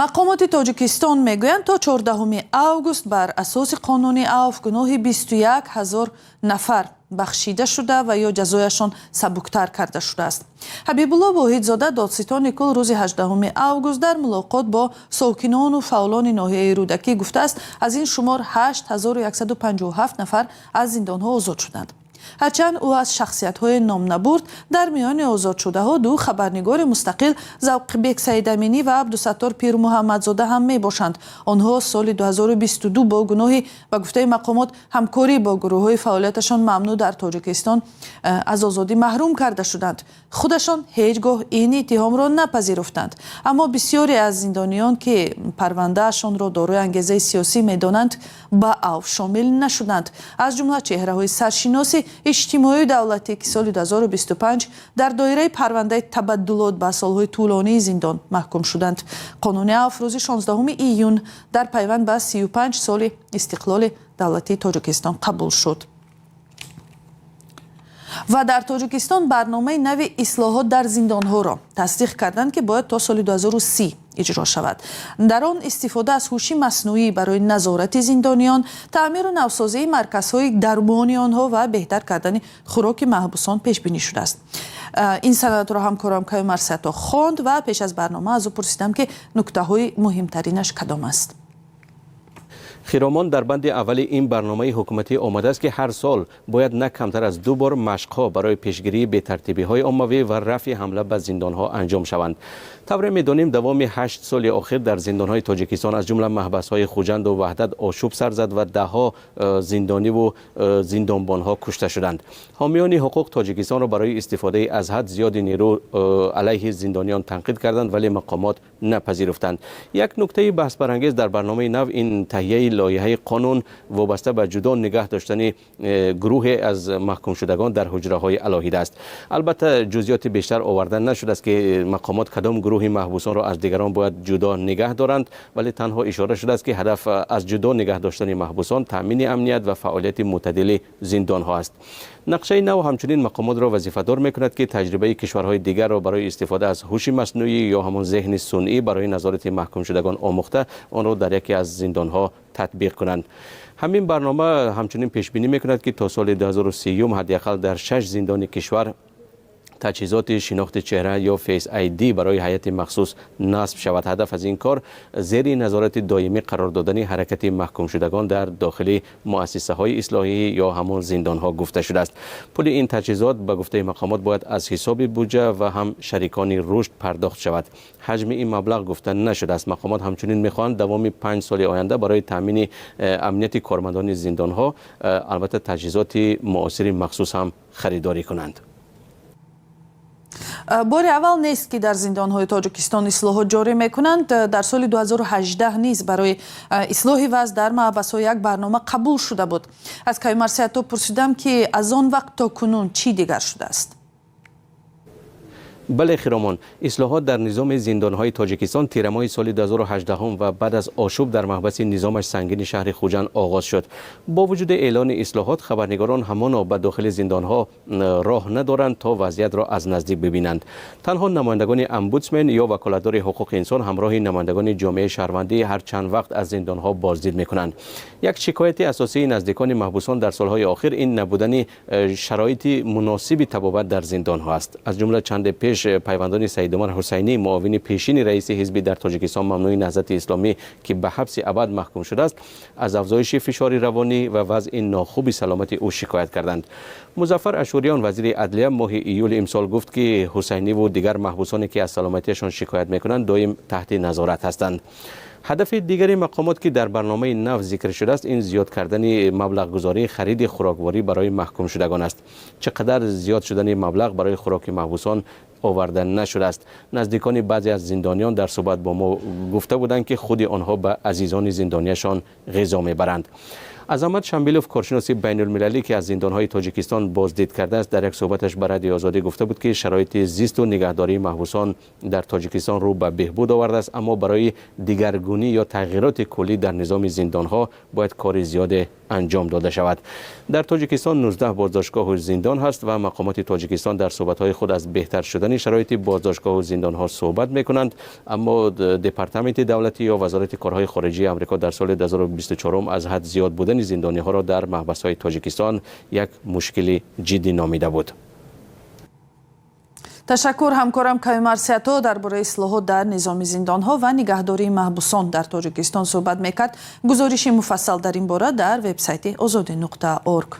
Мақомоти Тоҷикистон мегӯянд, то 14 август бар асоси қонуни авф гуноҳи 21 000 нафар бахшида шуда ва ё ҷазояшон сабуктар карда шудааст. Ҳабибулло Воҳидзода, додситони кул, рӯзи 18 август дар мулоқот бо сокинону фаъолони ноҳияи Рӯдакӣ гуфтааст, аз ин шумор 8157 нафар аз зиндонҳо озод шуданд. Ҳарчанд ӯ аз шахсиятҳое ном набурд, дар миёни озодшудаҳо ду хабарнигори мустақил, Завқбек Саидаминӣ ва Абдусаттор Пирмуҳаммадзода ҳам мебошанд. Онҳо соли 2022 бо гуноҳи, ба гуфтаи мақомот, ҳамкорӣ бо гурӯҳҳои фаъолияташон мамнӯъ дар Тоҷикистон аз озодӣ маҳрум карда шуданд. Худашон ҳеҷ гоҳ ин иттиҳомро напазируфтанд, аммо бисёре аз зиндониён, ки парвандаашонро дорои ангезаи сиёсӣ медонанд, ба авф шомил нашуданд, аз ҷумла чеҳраҳои саршиноси иҷтимоию давлатӣ, ки соли 2025 дар доираи парвандаи табаддулот ба солҳои тӯлонии зиндон маҳкум шуданд. Қонуни авф рӯзи 16 июн дар пайванд ба 35 соли истиқлоли давлатии Тоҷикистон қабул шуд. Ва дар Тоҷикистон барномаи нави ислоҳот дар зиндонҳоро тасдиқ карданд, ки бояд то соли 2030 иҷро шавад. Дар он истифода аз ҳуши маснуӣ барои назорати зиндониён, таъмиру навсозии марказҳои дармони онҳо ва беҳтар кардани хӯроки маҳбусон пешбинӣ шудааст. Ин санадро ҳамкорам Каюмарс Сато хонд ва пеш аз барнома аз ӯ пурсидам, ки нуктаҳои муҳимтаринаш кадом аст. Хиромон, дар банди аввали ин барномаи ҳукуматӣ омадааст, ки ҳар сол бояд на камтар аз ду бор машқҳо барои пешгирии бетартибиҳои оммавӣ ва рафъи ҳамла ба зиндонҳо анҷом шаванд. Тавре медонем, давоми 8 соли охир дар зиндонҳои Тоҷикистон, аз ҷумла маҳбасҳои Хуҷанду Ваҳдат, ошӯб сар зад ва даҳҳо зиндониву зиндонбонҳо кушта шуданд. Ҳомиёни ҳуқуқ Тоҷикистонро барои истифодаи аз ҳад зиёди нерӯ алайҳи зиндониён танқид карданд, вале мақомот напазируфтанд. Як нуктаи баҳсбарангез дар барномаи нав ин таҳияи лоиҳаи қонун вобаста ба ҷудо нигаҳ доштани гурӯҳе аз маҳкумшудагон дар ҳуҷраҳои алоҳида аст. Албатта, ҷузъиёти бештар оварда нашудааст, ки мақомот кадом гурӯҳи маҳбусонро аз дигарон бояд ҷудо нигаҳ доранд, вале танҳо ишора шудааст, ки ҳадаф аз ҷудо нигаҳ доштани маҳбусон таъмини амният ва фаъолияти мӯътадили зиндонҳо аст. Нақшаи нав ҳамчунин мақомотро вазифадор мекунад, ки таҷрибаи кишварҳои дигарро барои истифода аз ҳуши маснӯӣ ё ҳамон зеҳни сунъӣ барои назорати маҳкумшудагон омӯхта, онро дар яке аз зиндонҳо татбиқ кунанд. Ҳамин барнома ҳамчунин пешбинӣ мекунад, ки то соли 2030 ҳадди ақал дар шаш зиндони кишвар таҷҳизоти шинохти чеҳра ё Face ID барои ҳайати махсус насб шавад. Ҳадаф аз ин кор зери назорати доимӣ қарор додани ҳаракати маҳкумшудагон дар дохили муассисаҳои ислоҳӣ ё ҳамон зиндонҳо гуфта шудааст. Пули ин таҷҳизот, ба гуфтаи мақомот, бояд аз ҳисоби буҷа ва ҳам шарикони рушд пардохт шавад. Ҳаҷми ин маблағ гуфта нашудааст. Мақомот ҳамчунин мехоҳанд давоми 5 соли оянда барои таъмини амнияти кормандони зиндонҳо албатта таҷҳизоти муосири махсус ҳам харидорӣ кунанд. Бори аввал нест, ки дар зиндонҳои Тоҷикистон ислоҳот ҷорӣ мекунанд. Дар соли 2018 низ барои ислоҳи вазъ дар маҳбасҳо як барнома қабул шуда буд. Аз Каюмарс Саято пурсидам, ки аз он вақт то кунун чӣ дигар шудааст. Бале, Хиромон, ислоҳот дар низоми зиндонҳои Тоҷикистон тирамоҳи соли 2018 ва баъд аз ошӯб дар маҳбаси низомаш сангини шаҳри Хуҷанд оғоз шуд. Бо вуҷуди эълони ислоҳот, хабарнигорон ҳамоно ба дохили зиндонҳо роҳ надоранд, то вазъиятро аз наздик бибинанд. Танҳо намояндагони омбудсмен ё ваколатдори ҳуқуқи инсон ҳамроҳи намояндагони ҷомеаи шаҳрвандӣ ҳар чанд вақт аз зиндонҳо боздид мекунанд. Як шикояти асосии наздикони маҳбусон дар солҳои охир ин набудани шароити муносиби табобат дар зиндонҳо аст. Аз ҷумла чанде пеш пайвандони Саидумар Ҳусайнӣ, муовини пешини раиси ҳизби дар Тоҷикистон мамнӯи Наҳзати Исломӣ, ки ба ҳабси абад маҳкум шудааст, аз афзоиши фишори равонӣ ва вазъи нохуби саломати ӯ шикоят карданд. Музаффар Ашӯриён, вазири адлия, моҳи июли имсол гуфт, ки Ҳусайниву дигар маҳбусоне, ки аз саломатиашон шикоят мекунанд, доим таҳти назорат ҳастанд. Ҳадафи дигари мақомот, ки дар барномаи нав зикр шудааст, ин зиёд кардани маблағгузории хариди хӯрокворӣ барои маҳкумшудагон аст. Чӣ қадар зиёд шудани маблағ барои хӯроки маҳбусон оварда нашудааст. Наздикони баъзе аз зиндониён дар суҳбат бо мо гуфта буданд, ки худи онҳо ба азизони зиндонияшон ғизо мебаранд. Азамат Шамбилов, коршиноси байнулмилалӣ, ки аз зиндонҳои Тоҷикистон боздид кардааст, дар як суҳбаташ ба Радиои Озодӣ гуфта буд, ки шароити зисту нигаҳдории маҳбусон дар Тоҷикистон рӯ ба беҳбуд овардааст, аммо барои дигаргунӣ ё тағйироти куллӣ дар низоми зиндонҳо бояд кори зиёде Анҷом дода шавад. Дар Тоҷикистон 19 боздоштгоҳу зиндон ҳаст ва мақомоти Тоҷикистон дар суҳбатҳои худ аз беҳтар шудани шароити боздоштгоҳу зиндонҳо суҳбат мекунанд, аммо Департаменти давлатӣ ё Вазорати корҳои хориҷии Амрико дар соли 2024 аз ҳад зиёд будани зиндониҳоро дар маҳбасҳои Тоҷикистон як мушкили ҷиддӣ номида буд. Ташаккур. Ҳамкорам Каюмарс Ато дар бораи ислоҳот дар низоми зиндонҳо ва нигаҳдории маҳбусон дар Тоҷикистон суҳбат мекард. Гузориши муфассал дар ин бора дар вебсайти озодӣ.орг.